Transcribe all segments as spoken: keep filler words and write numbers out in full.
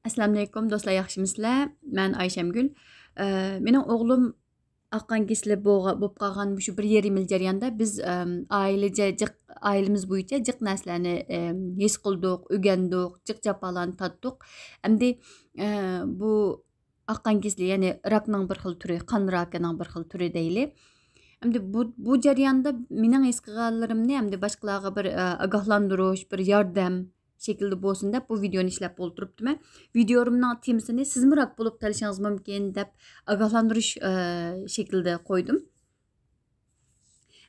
ئەسسالامۇئەلەيكۇم دوستلار، ياخشىمۇسىلەر؟ مەن ئايشەمگۈل. ئە، مېنىڭ ئوغلۇم ئاق قان كېسىلى بوغا-، بولۇپ قالغان مۇشۇ بىر يېرىم يىل جەريانىدا بىز، ئەم، ئائىلىچە جىق، ئائىلىمىز بويىچە جىق نەرسىلەرنى، ئەم، ھېس قىلدۇق، ئۆگەندۇق، جىق جاپالارنى تارتتۇق. ئەمدى، ئە، بۇ ئاق قان كېسىلى، يەنى راكنىڭ بىر خىل تۈرى، قان راكىنىڭ بىر خىل تۈرى دەيلى. ئەمدى بۇ، بۇ جەرياندا مېنىڭ ھېس قىلغانلىرىمنى ئەمدى باشقىلارغا بىر، ئە، ئاگاھلاندۇرۇش، بىر ياردەم شەكلىدە بولسۇن دەپ بۇ ۋىدېئونى ئىشلەپ ئولتۇرۇپتىمەن. ۋىدېئومنىڭ تېمىسىنى «سىزمۇ راك بولۇپ قېلىشىڭىز مۇمكىن» دەپ ئاگاھلاندۇرۇش، ئە، شەكلىدە قويدۇم.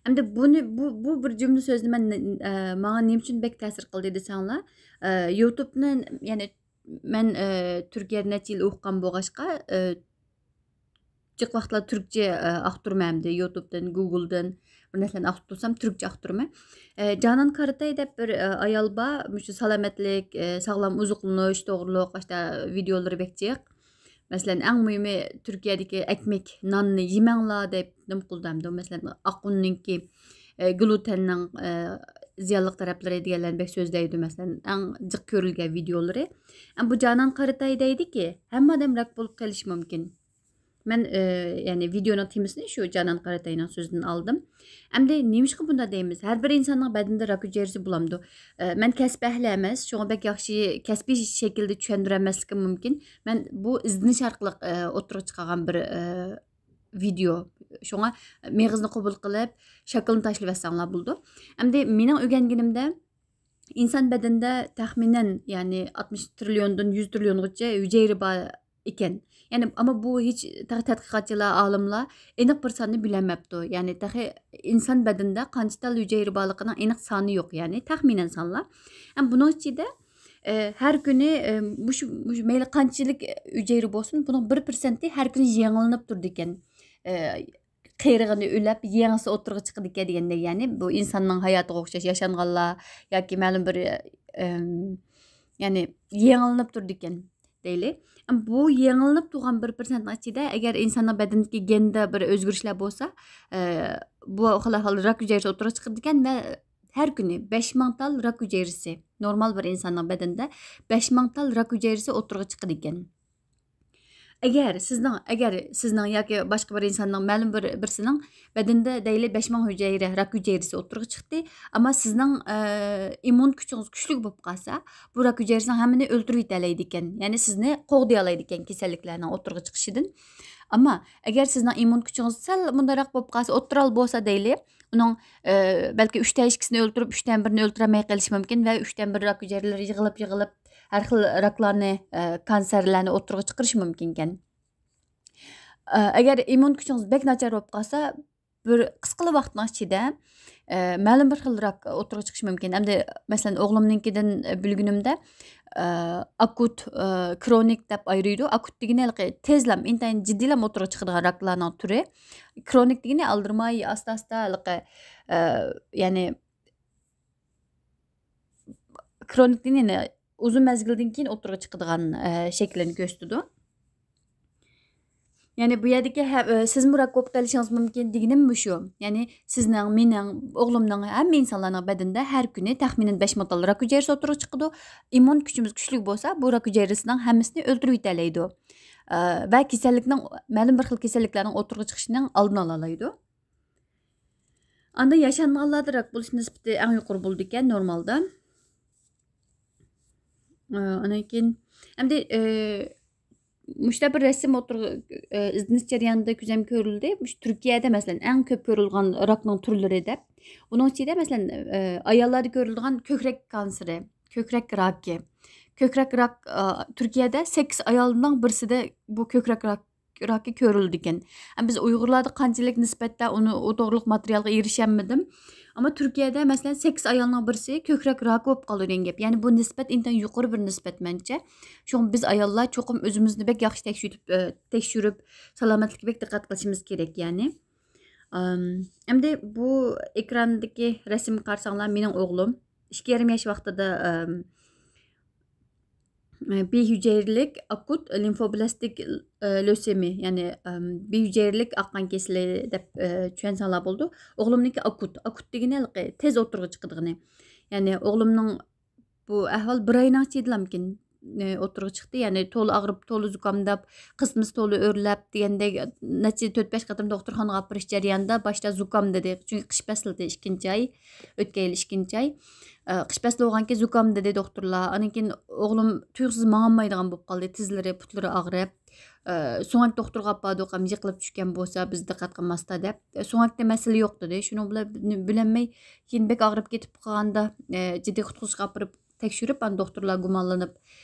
ئەمدى بۇنى، بۇ، بۇ بىر جۈملە سۆزنى مەن، ئە، ماڭا نېمە ئۈچۈن بەك تەسىر قىلدى دېسەڭلار، ئە، يۇتۇبنى، يەنى مەن، ئە، تۈركىيەدە نەچچە يىل ئوقۇغان بولغاچقا، ئە، جىق ۋاقىتلار تۈركچە، ئە، ئاختۇرىمەن ئەمدى. يۇتۇبتىن، گۇگلدىن بىر نەرسىلەرنى ئاختۇرسام، تۈركچە ئاختۇرىمەن. ئە، جانان كاراتاي دەپ بىر، ئە، ئايال بار. مۇشۇ سالامەتلىك، ئە، ساغلام ئوزۇقلىنىش توغرۇلۇق ئاشتا ۋىدېئولىرى بەك جىق. مەسىلەن، ئەڭ مۇھىمى تۈركىيەدىكى ئەكمەك ناننى يېمەڭلار دەپ نېمە قىلىدۇ ئەمدى. مەسىلەن، ئاق ئۇننىڭكى، ئە، گلۇتېننىڭ، ئە، زىيانلىق تەرەپلىرى دېگەنلەرنى بەك سۆزلەيدۇ. مەسىلەن، ئەڭ جىق كۆرۈلگەن ۋىدېئولىرى. ئەمما بۇ جانان كاراتاي دەيدىكى، ھەممە ئادەم راك بولۇپ قېلىشى مۇمكىن. مەن، ئە، يەنى ۋىدېئونىڭ تېمىسىنى شۇ جانان قاراتاينىڭ سۆزىدىن ئالدىم. ئەمدى نېمىشقا بۇنداق دەيمىز؟ ھەر بىر ئىنساننىڭ بەدىنىدە راك ھۈجەيرىسى بولامدۇ؟ ئە، مەن كەسپىي ئەھلى ئەمەس، شۇڭا بەك ياخشى كەسپىي شەكىلدە چۈشەندۈرەلمەسلىكىم مۇمكىن. مەن بۇ ئىزدىنىش ئارقىلىق، ئە، ئوتتۇرىغا چىقارغان بىر، ئە، ۋىدېئو. شۇڭا مېغىزنى قوبۇل قىلىپ، شاكىلىنى تاشلىۋەتسەڭلار بولىدۇ. ئەمدى مېنىڭ ئۆگەنگىنىمدە، ئىنسان بەدىنىدە تەخمىنەن، يەنى ئاتمىش تىرىليوندىن يۈز تىرىليونغىچە ھۈجەيرە بار ئىكەن. يەنى، ئەمما بۇ ھېچ تېخى تەتقىقاتچىلار، ئالىملار ئېنىق بىر ساننى بىلەلمەپتۇ. يەنى، تېخى ئىنسان بەدىنىدە قانچە تال ھۈجەيرە بارلىقىنىڭ ئېنىق سانى يوق، يەنى تەخمىنەن سانلار. ئەمما بۇنىڭ ئىچىدە، ئە، ھەر كۈنى، ئە، مۇشۇ، مۇشۇ مەيلى قانچىلىك ھۈجەيرە بولسۇن، بۇنىڭ بىر پىرسەنتى ھەر كۈنى يېڭىلىنىپ تۇرىدىكەن. ئە، قېرىغىنى ئۆلەپ، يېڭىسى ئوتتۇرىغا چىقىدىكەن دېگەندەك، يەنى بۇ ئىنساننىڭ ھاياتىغا ئوخشاش ياشانغانلار ياكى مەلۇم بىر، ئەم، يەنى يېڭىلىنىپ تۇرىدىكەن دەيلى. ئەم، بۇ يېڭىلىنىپ تۇرغان بىر پىرسەنتنىڭ ئىچىدە، ئەگەر ئىنساننىڭ بەدىنىدىكى گېندا بىر ئۆزگىرىشلەر بولسا، ئە، بۇ خىل ئەھۋالدا راك ھۈجەيرىسى ئوتتۇرىغا چىقىدىكەن ۋە ھەر كۈنى بەش مىڭ تال راك ھۈجەيرىسى، نورمال بىر ئىنساننىڭ بەدىنىدە بەش مىڭ تال راك ھۈجەيرىسى ئوتتۇرىغا چىقىدىكەن. ئەگەر سىزنىڭ، ئەگەر سىزنىڭ ياكى باشقا بىر ئىنساننىڭ، مەلۇم بىر، بىرسىنىڭ بەدىنىدە دەيلى بەش مىڭ ھۈجەيرە، راك ھۈجەيرىسى ئوتتۇرىغا چىقتى، ئەمما سىزنىڭ، ئە، ئىممۇن كۈچىڭىز كۈچلۈك بولۇپ قالسا، بۇ راك ھۈجەيرىسىنىڭ ھەممىنى ئۆلتۈرۈۋېتەلەيدىكەن. يەنى سىزنى قوغدىيالايدىكەن كېسەللىكلەرنىڭ ئوتتۇرىغا چىقىشىدىن. ئەمما ئەگەر سىزنىڭ ئىممۇن كۈچىڭىز سەل مۇنداقراق بولۇپ قالسا، ئوتتۇرا بولسا دەيلى، ئۇنىڭ، ئە، بەلكى ئۈچتىن ئىككىسىنى ئۆلتۈرۈپ، ئۈچتىن بىرىنى ئۆلتۈرەلمەي قېلىشى مۇمكىن ۋە ئۈچتىن بىر راك ھۈجەيرىلىرى يىغىلىپ، يىغىلىپ، ھەر خىل راكلارنى، ئە، كانسېرلارنى ئوتتۇرىغا چىقىرىشى مۇمكىنكەن. ئە، ئەگەر ئىممۇن كۈچىڭىز بەك ناچار بولۇپ قالسا، بىر قىسقىلا ۋاقىتنىڭ ئىچىدە، ئە، مەلۇم بىر خىل راك ئوتتۇرىغا چىقىشى مۇمكىن. ئەمدى، مەسىلەن، ئوغلۇمنىڭكىدىن بىلگىنىمدە، ئە، ئاكۇت، ئە، كرونىك دەپ ئايرىيدۇ. ئاكۇت دېگىنى ھېلىقى تېزلام، ئىنتايىن جىددىيلام ئوتتۇرىغا چىقىدىغان راكلارنىڭ تۈرى. كرونىك دېگىنى ئالدىرىماي، ئاستا-ئاستا ھېلىقى، ئە، يەنى كرونىك دېگىنى يەنە ئۇزۇن مەزگىلدىن كېيىن ئوتتۇرىغا چىقىدىغان، ئە، شەكلىنى كۆرسىتىدۇ. يەنى بۇ يەردىكى ھە-، ئە، سىزمۇ راك بولۇپ قېلىشىڭىز مۇمكىن دېگىنىم مۇشۇ. يەنى سىزنىڭ، مېنىڭ، ئوغلۇمنىڭ، ھەممە ئىنسانلارنىڭ بەدىنىدە ھەر كۈنى تەخمىنەن بەش مىڭ تال راك ھۈجەيرىسى ئوتتۇرىغا چىقىدۇ. ئىممۇن كۈچىمىز كۈچلۈك بولسا، بۇ راك ھۈجەيرىسىنىڭ ھەممىسىنى ئۆلتۈرۈۋېتەلەيدۇ. ئە، ۋە كېسەللىكنىڭ، مەلۇم بىر خىل كېسەللىكلەرنىڭ ئوتتۇرىغا چىقىشىنىڭ ئالدىنى ئالالايدۇ. ئاندىن ياشانغانلاردا راك بولۇش نىسبىتى ئەڭ يۇقىرى بولىدىكەن نورمالدا. ئاندىن كېيىن، ئەمدى، مۇشۇنداق بىر رەسىم ئوتتۇرىغا، ئىزدىنىش جەريانىدا كۆزەم كۆرۈلدى. مۇشۇ تۈركىيەدە، مەسىلەن، ئەڭ كۆپ كۆرۈلگەن راكنىڭ تۈرلىرى دەپ. ئۇنىڭ ئىچىدە، مەسىلەن، ئاياللاردا كۆرۈلىدىغان كۆكرەك كانسېرى، كۆكرەك راكى. كۆكرەك راك، تۈركىيەدە سەككىز ئايالنىڭ بىرسىدە بۇ كۆكرەك راك راكى كۆرۈلىدىكەن. ئەمما بىز ئۇيغۇرلاردا قانچىلىك نىسبەتتە ئۇنى، ئۇ توغرىلىق ماتېرىيالغا ئېرىشەلمىدىم. ئەمما تۈركىيەدە، مەسىلەن، سەككىز ئايالنىڭ بىرسى كۆكرەك راكى بولۇپ قالىدۇ دېگەن گەپ. يەنى بۇ نىسبەت ئىنتايىن يۇقىرى بىر نىسبەت مەنچە. شۇڭا بىز ئاياللار چوقۇم ئۆزىمىزنى بەك ياخشى تەكشۈرتۈپ، ئە، تەكشۈرۈپ، سالامەتلىككە بەك دىققەت قىلىشىمىز كېرەك، يەنى. ئەم، ئەمدى بۇ ئېكراندىكى رەسىمگە قارىساڭلار، مېنىڭ ئوغلۇم ئىككى يېرىم ياش ۋاقتىدا، ئەم، بى ھۈجەيرىلىك ئاكۇت لىمفوبلاستىك، ئە، لۆسېمى، يەنى، ئەم، بى ھۈجەيرىلىك ئاق قان كېسىلى دەپ، ئە، چۈشەنسەڭلار بولىدۇ. ئوغلۇمنىڭكى ئاكۇت. ئاكۇت دېگىنى ھېلىقى تېز ئوتتۇرىغا چىقىدىغىنى. يەنى ئوغلۇمنىڭ بۇ ئەھۋال بىر ئاينىڭ ئىچىدىلامكىن ئوتتۇرىغا چىقتى. يەنى تولا ئاغرىپ، تولا زۇكامداپ، قىسمىسى تولا ئۆرلەپ دېگەندەك نەچچە تۆت-بەش قېتىم دوختۇرخانىغا ئاپىرىش جەريانىدا باشتا زۇكام دېدى. چۈنكى قىش پەسلىدى، ئىككىنچى ئاي، ئۆتكەن يىل ئىككىنچى ئاي. ئە، قىش پەسلى بولغانكىن زۇكام دېدى دوختۇرلار. ئاندىن كېيىن ئوغلۇم تۇيۇقسىز ماڭالمايدىغان بولۇپ قالدى، تىزلىرى، پۇتلىرى ئاغرىپ. ئە، سۆڭەك دوختۇرغا ئاپاردۇق، ھەم يىقىلىپ چۈشكەن بولسا بىز دىققەت قىلماستا دەپ. ئە، سۆڭەكتە مەسىلە يوق دېدى. شۇنىڭ بىلەن بىلەلمەي، كېيىن بەك ئاغرىپ كېتىپ قالغاندا، ئە، جىددىي قۇتقۇزۇشقا ئاپىرىپ تەكشۈرۈپ، ئاندىن دوختۇرلار گۇمانلىنىپ،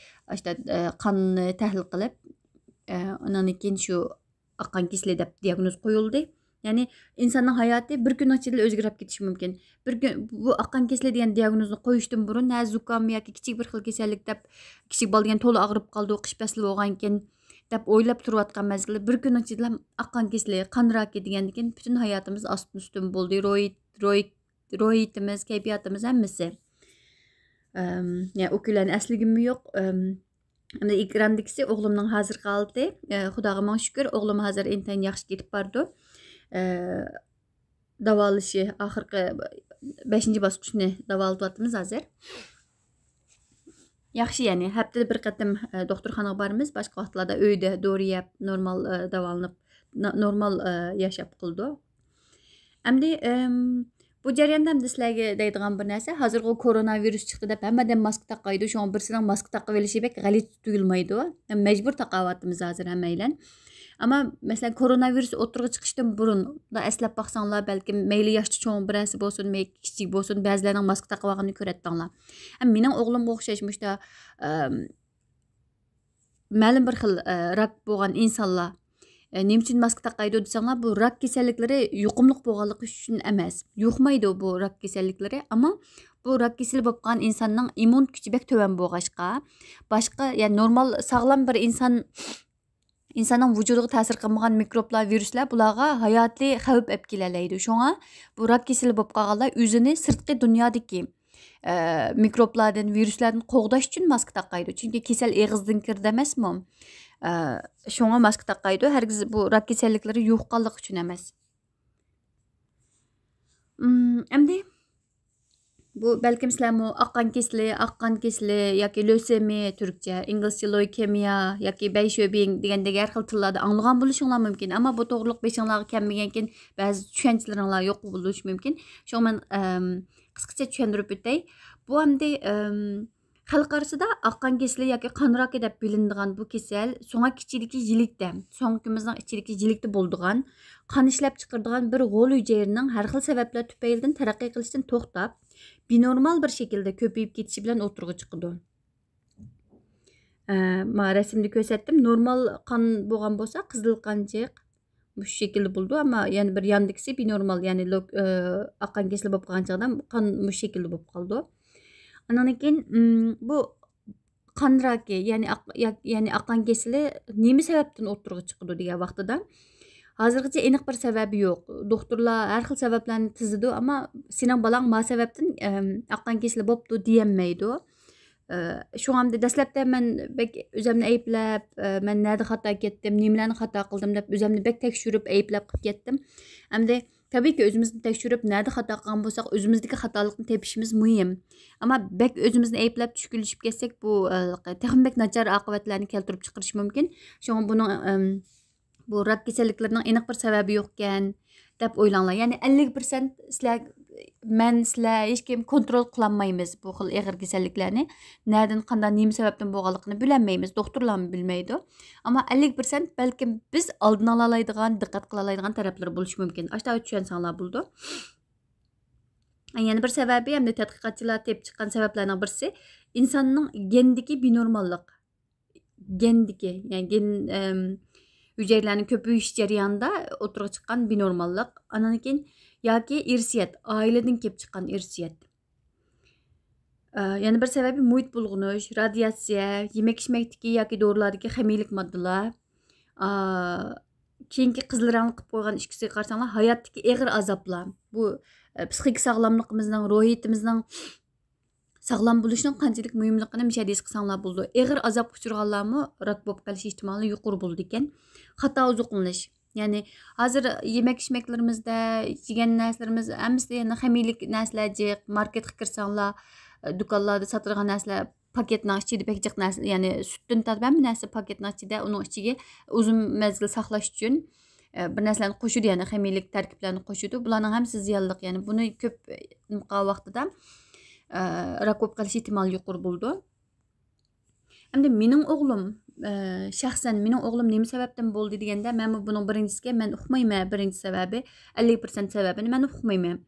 ئاشتا، ئە، قاننى تەھلىل قىلىپ، ئە، ئاندىن كېيىن شۇ ئاق قان كېسىلى دەپ دىياگنوز قويۇلدى. يەنى ئىنساننىڭ ھاياتى بىر كۈننىڭ ئىچىدىلا ئۆزگىرىپ كېتىشى مۇمكىن. بىر كۈن بۇ ئاق قان كېسىلى دېگەن دىياگنوزنى قويۇشتىن بۇرۇن، ھە، زۇكام ياكى كىچىك بىر خىل كېسەللىك دەپ، كىچىك بالا دېگەن تولا ئاغرىپ قالىدۇ، قىش پەسلى بولغانكىن دەپ ئويلاپ تۇرۇۋاتقان مەزگىلدە، بىر كۈننىڭ ئىچىدىلا ئاق قان كېسىلى، قان راكى دېگەندىكىن پۈتۈن ھاياتىمىز ئاستىن ئۈستۈن بولدى. روھىي، روھىي، روھىيىتىمىز، كەيپىياتىمىز ھەممىسى. ئەم، يا ئۇ كۈنلەرنى ئەسلىگۈممۇ يوق. ئەم، ئەمدى ئېكراندىكىسى ئوغلۇمنىڭ ھازىرقى ھالىتى. ئە، خۇداغا مىڭ شۈكۈر، ئوغلۇم ھازىر ئىنتايىن ياخشى كېتىپ بارىدۇ. ئە، داۋالىشى ئاخىرقى بەشىنچى باسقۇچنى داۋالىتىۋاتىمىز ھازىر. ياخشى، يەنى ھەپتىدە بىر قېتىم، ئە، دوختۇرخانىغا بارىمىز، باشقا ۋاقىتلاردا ئۆيدە دورا يەپ، نورمال، ئە، داۋالىنىپ، ن-، نورمال، ئە، ياشاپ قالىدۇ. ئەمدى، ئەم، بۇ جەرياندا ئەمدى سىلەرگە دەيدىغان بىر نەرسە، ھازىرغۇ كورونا ۋىرۇس چىقتى دەپ ھەممە ئادەم ماسكا تاقايدۇ، شۇڭا بىرسىنىڭ ماسكا تاقىۋېلىشى بەك غەلىتە تۇيۇلمايدۇ. مەجبۇر تاقاۋاتىمىز ھازىر ھەممەيلەن. ئەمما، مەسىلەن، كورونا ۋىرۇس ئوتتۇرىغا چىقىشتىن بۇرۇن، ئەسلەپ باقساڭلار، بەلكىم مەيلى ياشتا چوڭ بىرەرسى بولسۇن، مەيلى كىچىك بولسۇن، بەزىلەرنىڭ ماسكا تاقىۋالغىنىنى كۆرەتتىڭلار. ھەم مېنىڭ ئوغلۇمغا ئوخشاش مۇشتا، ئەم، مەلۇم بىر خىل، ئە، راك بولغان ئىنسانلار، ئە، نېمە ئۈچۈن ماسكا تاقايدۇ دېسەڭلار، بۇ راك كېسەللىكلىرى يۇقۇملۇق بولغانلىقى ئۈچۈن ئەمەس. يۇقمايدۇ بۇ راك كېسەللىكلىرى، ئەمما بۇ راك كېسىلى بولۇپ قالغان ئىنساننىڭ ئىممۇن كۈچى بەك تۆۋەن بولغاچقا، باشقا، يەنى نورمال ساغلام بىر ئىنسان، ئىنساننىڭ ۋۇجۇدىغا تەسىر قىلمىغان مىكروبلار، ۋىرۇسلار بۇلارغا ھاياتىي خەۋپ ئەپ كېلەلەيدۇ. شۇڭا بۇ راك كېسىلى بولۇپ قالغانلار ئۆزىنى سىرتقى دۇنيادىكى ئە، مىكروبلاردىن، ۋىرۇسلاردىن قوغداش ئۈچۈن ماسكا تاقايدۇ. چۈنكى كېسەل ئېغىزدىن كىرىدۇ ئەمەسمۇ؟ ئە، شۇڭا ماسكا تاقايدۇ. ھەرگىز بۇ راك كېسەللىكلىرى يۇققانلىقى ئۈچۈن ئەمەس. ئىم، ئەمدى بۇ بەلكىم سىلەرمۇ ئاق قان كېسىلى، ئاق قان كېسىلى ياكى لۆسېمى تۈركچە، ئىنگلىزچە لويكېمىيا ياكى بەيشۆبىڭ دېگەندەك ھەر خىل تىللاردا ئاڭلىغان بولۇشۇڭلار مۇمكىن. ئەمما بۇ توغرىلىق بېشىڭلارغا كەلمىگەنكىن بەزى چۈشەنچىلىرىڭلار يوق بولۇشى مۇمكىن. شۇڭا مەن، ئەم، قىسقىچە چۈشەندۈرۈپ ئۆتەي. بۇ ئەمدى، ئەم، خەلق ئارىسىدا ئاق قان كېسىلى ياكى قان راكى دەپ بىلىنىدىغان بۇ كېسەل سۆڭەك ئىچىدىكى يىلىكتە، سۆڭىكىمىزنىڭ ئىچىدىكى يىلىكتە بولىدىغان، قان ئىشلەپ چىقىرىدىغان بىر غول ھۈجەيرىنىڭ ھەر خىل سەۋەبلەر تۈپەيلىدىن تەرەققىي قىلىشتىن توختاپ، بىنورمال بىر شەكىلدە كۆپىيىپ كېتىشى بىلەن ئوتتۇرىغا چىقىدۇ. ئە، ما رەسىمدە كۆرسەتتىم. نورمال قان بولغان بولسا، قىزىل قان جىق، مۇشۇ شەكىلدە بولىدۇ. ئەمما يەنە بىر ياندىكىسى بىنورمال، يەنى لوك-، ئە، ئاق قان كېسىلى بولۇپ قالغان چاغدا قان مۇشۇ شەكىلدە بولۇپ قالىدۇ. ئاندىن كېيىن، ئىم، بۇ قان راكى، يەنى ئاق، يا-، يەنى ئاق قان كېسىلى نېمە سەۋەبتىن ئوتتۇرىغا چىقىدۇ دېگەن ۋاقتىدا، ھازىرغىچە ئېنىق بىر سەۋەبى يوق. دوختۇرلار ھەر خىل سەۋەبلەرنى تىزىدۇ، ئەمما سېنىڭ بالاڭ ما سەۋەبتىن، ئەم، ئاق قان كېسىلى بوپتۇ دېيەلمەيدۇ. ئە، شۇڭا ئەمدى دەسلەپتە مەن بەك ئۆزەمنى ئەيىبلەپ، ئە، مەن نەدە خاتا كەتتىم، نېمىلەرنى خاتا قىلدىم دەپ ئۆزەمنى بەك تەكشۈرۈپ ئەيىبلەپ قىلىپ كەتتىم. ئەمدى تەبىئىيكى ئۆزىمىزنى تەكشۈرۈپ نەدە خاتا قىلغان بولساق، ئۆزىمىزدىكى خاتالىقنى تېپىشىمىز مۇھىم. ئەمما بەك ئۆزىمىزنى ئەيىبلەپ چۈشكۈنلىشىپ كەتسەك، بۇ، ئە، تېخىمۇ بەك ناچار ئاقىۋەتلەرنى كەلتۈرۈپ چىقىرىشى مۇمكىن. شۇڭا بۇنىڭ، ئەم، بۇ راك كېسەللىكلىرىنىڭ ئېنىق بىر سەۋەبى يوقكەن دەپ ئويلاڭلار. يەنى ئەللىك پىرسەنت سىلەر، مەن، سىلەر، ھېچكىم كونترول قىلالمايمىز بۇ خىل ئېغىر كېسەللىكلەرنى. نەدىن، قانداق، نېمە سەۋەبتىن بولغانلىقىنى بىلەلمەيمىز، دوختۇرلارمۇ بىلمەيدۇ. ئەمما ئەللىك پىرسەنت بەلكىم بىز ئالدىنى ئالالايدىغان، دىققەت قىلالايدىغان تەرەپلىرى بولۇشى مۇمكىن. ئاشۇنداق چۈشەنسەڭلار بولىدۇ. يەنە بىر سەۋەبى، ھەمدە تەتقىقاتچىلار تېپىپ چىققان سەۋەبلەرنىڭ بىرسى، ئىنساننىڭ گېندىكى بىنورماللىق. گېندىكى، يەنى گېن، ئەم، ھۈجەيرىلەرنىڭ كۆپىيىش جەريانىدا ئوتتۇرىغا چىققان بىنورماللىق. ئاندىن كېيىن ياكى ئىرسىيەت، ئائىلىدىن كېلىپ چىققان ئىرسىيەت. ئە، يەنە بىر سەۋەبى مۇھىت بۇلغىنىش، رادىياتسىيە، يېمەك-ئىچمەكتىكى ياكى دورىلاردىكى خىمىيىلىك ماددىلار. ئا، كېيىنكى قىزىل رەڭلىك قىلىپ قويغان ئىككىسىگە قارىساڭلار، ھاياتتىكى ئېغىر ئازابلار. بۇ، ئە، پسىخىك ساغلاملىقىمىزنىڭ، روھىيىتىمىزنىڭ ساغلام بولۇشنىڭ قانچىلىك مۇھىملىقىنى مۇشۇ يەردە ھېس قىلساڭلار بولىدۇ. ئېغىر ئازابقا ئۇچرىغانلارمۇ راك بولۇپ قېلىش ئېھتىمالى يۇقىرى بولىدىكەن. خاتا ئوزۇقلىنىش. يەنى ھازىر يېمەك-ئىچمەكلىرىمىزدە، يېگەن نەرسىلىرىمىز ھەممىسىدە يەنە خىمىيىلىك نەرسىلەر جىق. ماركېتقا كىرسەڭلار، دۇكانلاردا ساتىدىغان نەرسىلەر پاكېتنىڭ ئىچىدە بەك جىق نەرسە، يەنى سۈتتىن تارتىپ ھەممە نەرسە پاكېتنىڭ ئىچىدە، ئۇنىڭ ئىچىگە ئۇزۇن مەزگىل ساقلاش ئۈچۈن، ئە، بىر نەرسىلەرنى قوشىدۇ، يەنى خىمىيىلىك تەركىبلەرنى قوشىدۇ. بۇلارنىڭ ھەممىسى زىيانلىق. يەنى بۇنى كۆپ، ئە، نېمە قىلغان ۋاقتىدا، ئە، راك بولۇپ قېلىش ئېھتىمالى يۇقىرى بولىدۇ. ئەمدى مېنىڭ ئوغلۇم، ئە، شەخسەن مېنىڭ ئوغلۇم نېمە سەۋەبتىن بولدى دېگەندە، مەنمۇ بۇنىڭ بىرىنچىسىگە مەن ئۇقمايمەن، بىرىنچى سەۋەبى، ئەللىك پىرسەنت سەۋەبىنى مەن ئۇقمايمەن.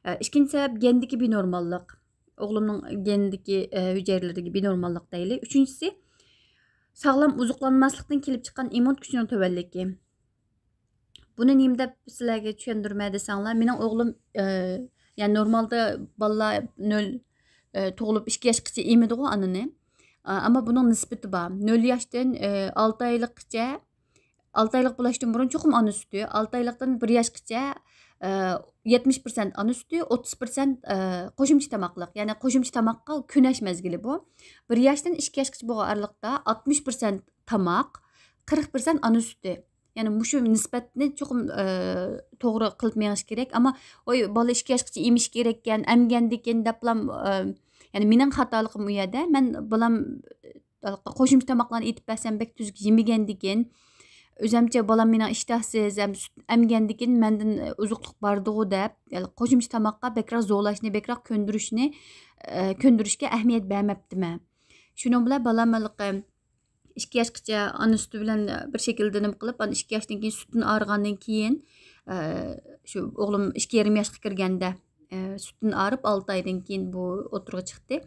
ئە، ئىككىنچى سەۋەب گېندىكى بىنورماللىق. ئوغلۇمنىڭ گېنىدىكى، ئە، ھۈجەيرىلىرىدىكى بىنورماللىق دەيلى. ئۈچىنچىسى، ساغلام ئوزۇقلانماسلىقتىن كېلىپ چىققان ئىممۇن كۈچىنىڭ تۆۋەنلىكى. بۇنى نېمە دەپ سىلەرگە چۈشەندۈرمە دېسەڭلار، مېنىڭ ئوغلۇم، ئە، يەنى نورمالدا بالىلار نۆل، ئە، تۇغۇلۇپ ئىككى ياشقىچە ئېمىدىغۇ ئانىنى. ئە، ئەمما بۇنىڭ نىسبىتى بار. نۆل ياشتىن، ئە، ئالتە ئايلىققىچە، ئالتە ئايلىق بولۇشتىن بۇرۇن چوقۇم ئانا سۈتى، ئالتە ئايلىقتىن بىر ياشقىچە، ئە، يەتمىش پىرسەنت ئانا سۈتى، ئوتتۇز پىرسەنت، ئە، قوشۇمچە تاماقلىق. يەنى قوشۇمچە تاماققا كۆنەش مەزگىلى بۇ. بىر ياشتىن ئىككى ياشقىچە بولغان ئارىلىقتا ئاتمىش پىرسەنت تاماق، قىرىق پىرسەنت ئانا سۈتى. يەنى مۇشۇ نىسبەتنى چوقۇم، ئە، توغرا قىلىپ مېڭىش كېرەك. ئەمما، ۋاي، بالا ئىككى ياشقىچە ئېمىش كېرەككەن، ئەمگەندىكىن دەپلا، ئە، يەنى مېنىڭ خاتالىقىم ئۇ يەردە. مەن بالام، ئە، قوشۇمچە تاماقلارنى ئېتىپ بەرسەم بەك تۈزۈك يېمىگەندىكىن، ئۆزەمچە بالام مېنىڭ ئىشتىھاسىز ھەم سۈت ئەمگەندىكىن مەندىن ئوزۇقلۇق باردىغۇ دەپ، يەنى قوشۇمچە تاماققا بەكرەك زورلاشنى، بەكرەك كۆندۈرۈشنى، ئە، كۆندۈرۈشكە ئەھمىيەت بەرمەپتىمەن. شۇنىڭ بىلەن بالام ھېلىقى ئىككى ياشقىچە ئانا سۈتى بىلەن بىر شەكىلدە نېمە قىلىپ، ئانا ئىككى ياشتىن كېيىن سۈتتىن ئايرىغاندىن كېيىن، ئە، شۇ ئوغلۇم ئىككى يېرىم ياشقا كىرگەندە، ئە، سۈتتىن ئايرىپ ئالتە ئايدىن كېيىن بۇ ئوتتۇرىغا چىقتى.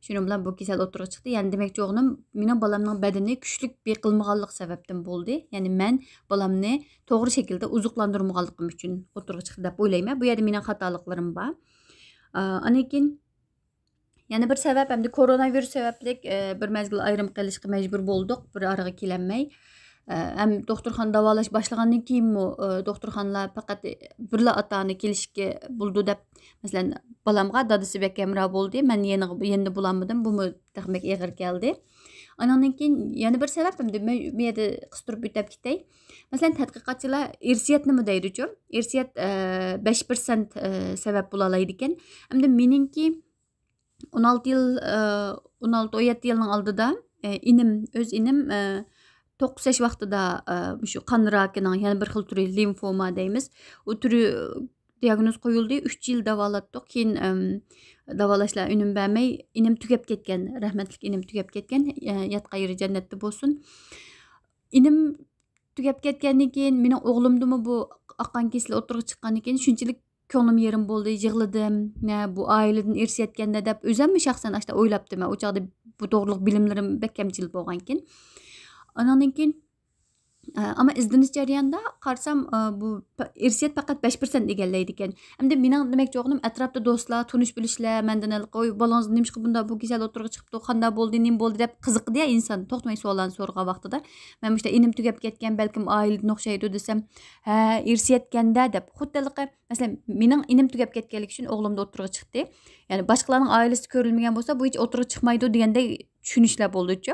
شۇنىڭ بىلەن بۇ كېسەل ئوتتۇرىغا چىقتى. يەنى دېمەكچى بولغىنىم، مېنىڭ بالامنىڭ بەدىنى كۈچلۈك بېقىلمىغانلىق سەۋەبتىن بولدى. يەنى مەن بالامنى توغرا شەكىلدە ئوزۇقلاندۇرمىغانلىقىم ئۈچۈن ئوتتۇرىغا چىقتى دەپ ئويلايمەن. بۇ يەردە مېنىڭ خاتالىقلىرىم بار. ئە، ئاندىن كېيىن يەنە بىر سەۋەب، ئەمدى كورونا ۋىرۇس سەۋەبلىك، ئە، بىر مەزگىل ئايرىم قېلىشقا مەجبۇر بولدۇق، بىر ئارىغا كېلەلمەي. ئە، ھەم دوختۇرخانا داۋالاش باشلىغاندىن كېيىنمۇ، ئە، دوختۇرخانىلار پەقەت بىرلا ئاتا-ئانا كېلىشكە بولىدۇ دەپ، مەسىلەن، بالامغا دادىسى بەك ھەمراھ بولدى، مەن يېنىغا، يېنىدا بولالمىدىم، بۇمۇ تېخى بەك ئېغىر كەلدى. ئانىڭدىن كېيىن يەنە بىر سەۋەب، ئەمدى مەن بۇ يەردە قىستۇرۇپ ئۆتۈپ كېتەي. مەسىلەن، تەتقىقاتچىلار ئىرسىيەتنىمۇ دەيدۇچۇ، ئىرسىيەت، ئە، بەش پىرسەنت، ئە، سەۋەب بولالايدىكەن. ئەمدى مېنىڭكى ئون ئالتە يىل، ئە، ئون ئالتە، ئون يەتتە يىلنىڭ ئالدىدا، ئە، ئىنىم، ئۆز ئىنىم، ئە، توققۇز ياش ۋاقتىدا، ئە، مۇشۇ قان راكىنىڭ يەنە بىر خىل تۈرى، لىمفوما دەيمىز. ئۇ تۈرى دىياگنوز قويۇلدى. ئۈچ يىل داۋالاتتۇق. كېيىن، ئەم، داۋالاشلار ئۈنۈم بەرمەي، ئىنىم تۈگەپ كەتكەن. رەھمەتلىك ئىنىم تۈگەپ كەتكەن. ئە، ياتقان يېرى جەننەتتە بولسۇن. ئىنىم تۈگەپ كەتكەندىن كېيىن، مېنىڭ ئوغلۇمدىمۇ بۇ ئاققان كېسىلى ئوتتۇرىغا چىققاندىن كېيىن شۇنچىلىك كۆڭلۈم يېرىم بولدى، يىغلىدىم. نە، بۇ ئائىلىدىن ئىرسىيەتكەندە دەپ ئۆزۈممۇ شەخسەن ئاشتا ئويلاپتىمەن. ئۇ چاغدا بۇ توغرىلىق بىلىملىرىم بەك كەمچىل بولغانكىن. ئانىڭدىن كېيىن، ئە، ئەمما ئىزدىنىش جەريانىدا قارىسام، ئە، بۇ پە-، ئىرسىيەت پەقەت بەش پىرسەنت ئىگىلەيدىكەن. ئەمدى مېنىڭ دېمەكچى بولغىنىم، ئەتراپتا دوستلار، تۇنۇش بىلىشلەر مەندىن ھېلىقى، «ئوي، بالىڭىز نېمىشقا بۇنداق بۇ كېسەل ئوتتۇرىغا چىقىپتۇ، قانداق بولدى، نېمە بولدى؟» دەپ قىزىقىدۇ يا ئىنسان، توختىماي سوئاللارنى سورىغان ۋاقتىدا. مەن مۇشۇنداق ئىنىم تۈگەپ كەتكەن، بەلكىم ئائىلىدىن ئوخشايدۇ دېسەم، ھە، ئىرسىيەتكەندە دەپ. خۇددى ھېلىقى، مەسىلەن، مېنىڭ ئىنىم تۈگەپ كەتكەنلىكى ئۈچۈن ئوغلۇمدا ئوتتۇرىغا چىقتى. يەنى باشقىلارنىڭ ئائىلىسىدە كۆرۈلمىگەن بولسا، بۇ ھېچ ئوتتۇرىغا چىقمايدۇ دېگەندەك چۈشىنىشلەر بولىدۇچۇ.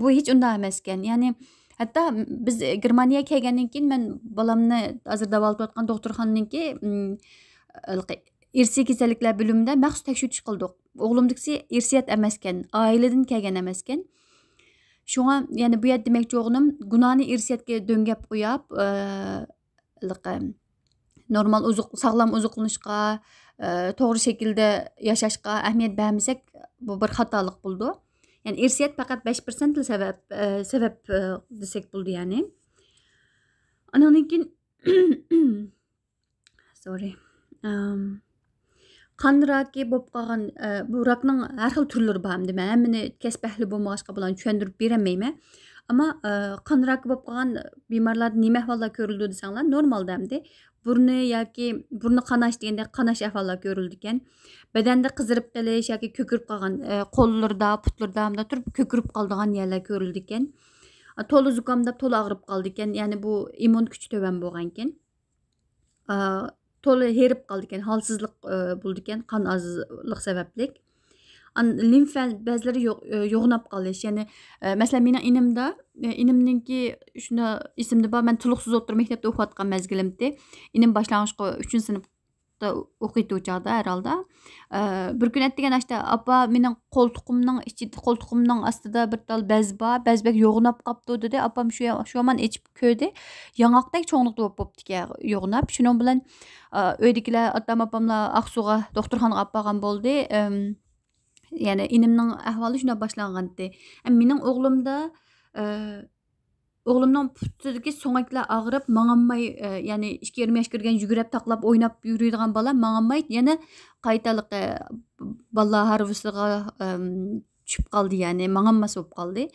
بۇ ھېچ ئۇنداق ئەمەسكەن. يەنى ھەتتا بىز گېرمانىيەگە كەلگەندىن كېيىن مەن بالامنى ھازىر داۋالىتىۋاتقان دوختۇرخانىنىڭكى، ئىم، ھېلىقى ئىرسىي كېسەللىكلەر بۆلۈمىدە مەخسۇس تەكشۈرتۈش قىلدۇق. ئوغلۇمدىكىسى ئىرسىيەت ئەمەسكەن، ئائىلىدىن كەلگەن ئەمەسكەن. شۇڭا يەنى بۇ يەردە دېمەكچى بولغىنىم، گۇناھنى ئىرسىيەتكە دۆڭگەپ قويۇپ، ئە، ھېلىقى نورمال ئوزۇق-، ساغلام ئوزۇقلىنىشقا، ئە، توغرا شەكىلدە ياشاشقا ئەھمىيەت بەرمىسەك، بۇ بىر خاتالىق بولىدۇ. يەنى ئىرسىيەت پەقەت بەش پىرسەنتلا سەۋەب، ئە، سەۋەب، ئە، دېسەك بولىدۇ يەنى. ئانىڭدىن كېيىن، سورى. ئەم، قان راكى بولۇپ قالغان، ئە، بۇ راكنىڭ ھەر خىل تۈرلىرى بار ئەمدى. مەن ھەممىنى كەسپىي ئەھلى بولمىغاچقا، بۇلارنى چۈشەندۈرۈپ بېرەلمەيمەن. ئەمما، ئە، قان راكى بولۇپ قالغان بىمارلاردا نېمە ئەھۋاللار كۆرۈلىدۇ دېسەڭلار، نورمالدا ئەمدى بۇرنى ياكى بۇرنى قاناش دېگەندەك قاناش ئەھۋاللار كۆرۈلىدىكەن. بەدەندە قىزىرىپ قېلىش ياكى كۆكىرىپ قالغان، ئە، قوللىرىدا، پۇتلىرىدا مۇنداق تۇرۇپ كۆكىرىپ قالىدىغان يەرلەر كۆرۈلىدىكەن. ئە، تولا زۇكامداپ تولا ئاغرىپ قالىدىكەن. يەنى بۇ ئىممۇن كۈچى تۆۋەن بولغانكەن. ئا، تولا ھېرىپ قالىدىكەن، ھالسىزلىق، ئا، بولىدىكەن، قان ئازلىق سەۋەبلىك. ئان-، لىمفا بەزلىرى يوغ-، ئا، يوغىناپ قېلىش. يەنى، ئا، مەسىلەن، مېنىڭ ئىنىمدا، ئا، ئىنىمنىڭكى شۇنداق ئېسىمدە بار، مەن تولۇقسىز ئوتتۇرا مەكتەپتە ئوقۇۋاتقان مەزگىلىمتى. ئىنىم باشلانغۇچقا ئۈچىنچى سىنىپ ئوقۇيتتى ئۇ چاغدا ھەر ھالدا. ئە، بىر كۈنى ئەتىگەن ئاشتا، «ئاپا، مېنىڭ قولتۇقۇمنىڭ ئىچى، قولتۇقۇمنىڭ ئاستىدا بىر تال بەز بار، بەز بەك يوغىناپ قاپتۇ» دېدى. ئاپام شۇ، شۇ ھامان ئېچىپ كۆردى. ياڭاقتەك چوڭلۇقتا بولۇپ بوپتىكەن يوغىناپ. شۇنىڭ بىلەن، ئە، ئۆيدىكىلەر، ئاتام، ئاپاملار ئاقسۇغا دوختۇرخانىغا ئاپارغان بولدى. ئەم، يەنى ئىنىمنىڭ ئەھۋالى شۇنداق باشلانغانتى. ئەم، مېنىڭ ئوغلۇمدا، ئە، ئوغلۇمنىڭ پۇتىدىكى سۆڭەكلەر ئاغرىپ، ماڭالماي، ئە، يەنى ئىككى يېرىم ياش كىرگەن يۈگۈرۈپ، تاقلاپ، ئويناپ يۈرىدىغان بالا ماڭالماي، يەنە قايتالىقى بالىلار ھارۋىسىغا، ئەم، چۈشۈپ قالدى، يەنى ماڭالماس بولۇپ قالدى.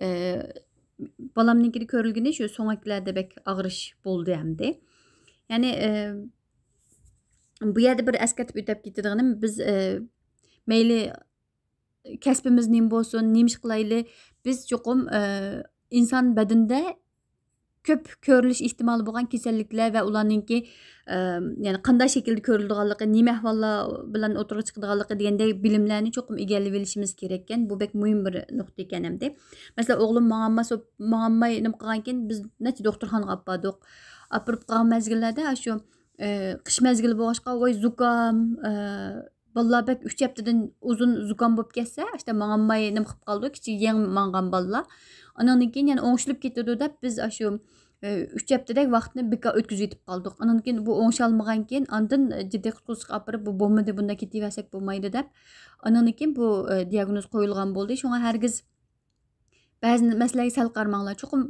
ئە، بالامنىڭكىدە كۆرۈلگىنى شۇ سۆڭەكلەردە بەك ئاغرىش بولدى ئەمدى. يەنى، ئە، بۇ يەردە بىر ئەسكەرتىپ ئۆتۈپ كېتىدىغىنىم، بىز، ئە، مەيلى كەسپىمىز نېمە بولسۇن، نېمە ئىش قىلايلى، بىز چوقۇم، ئە، ئىنسان بەدىنىدە كۆپ كۆرۈلۈش ئېھتىمالى بولغان كېسەللىكلەر ۋە ئۇلارنىڭكى، ئە، يەنى قانداق شەكىلدە كۆرۈلىدىغانلىقى، نېمە ئەھۋاللار بىلەن ئوتتۇرىغا چىقىدىغانلىقى دېگەندەك بىلىملەرنى چوقۇم ئىگىلىۋېلىشىمىز كېرەككەن. بۇ بەك مۇھىم بىر نۇقتا ئىكەن ئەمدى. مەسىلەن، ئوغلۇم ماڭالماس، ماڭالماي نېمە قىلغانكىن، بىز نەچچە دوختۇرخانىغا ئاپاردۇق. ئاپىرىپ قالغان مەزگىللەردە ئاشۇ، ئە، قىش مەزگىلى بولغاچقا، ۋاي زۇكام، ئە، بالىلار بەك ئۈچ ھەپتىدىن ئۇزۇن زۇكام بولۇپ كەتسە، ئاشتا ماڭالماي نېمە قىلىپ قالىدۇ، كىچىك يېڭى ماڭغان بالىلار. ئانىڭدىن كېيىن يەنە ئوڭشىلىپ كېتىدۇ دەپ، بىز ئاشۇ، ئە، ئۈچ ھەپتىدەك ۋاقىتنى بىكار ئۆتكۈزۈۋېتىپ قالدۇق. ئانىڭدىن كېيىن بۇ ئوڭشالمىغانكىن، ئاندىن جىددىي قۇتقۇزۇشقا ئاپىرىپ، بۇ بولمىدى، بۇنداق كېتىۋەرسەك بولمايدۇ دەپ، ئانىڭدىن كېيىن بۇ، ئە، دىياگنوز قويۇلغان بولدى. شۇڭا ھەرگىز بەزى مەسىلىلەرگە سەل قارىماڭلار. چوقۇم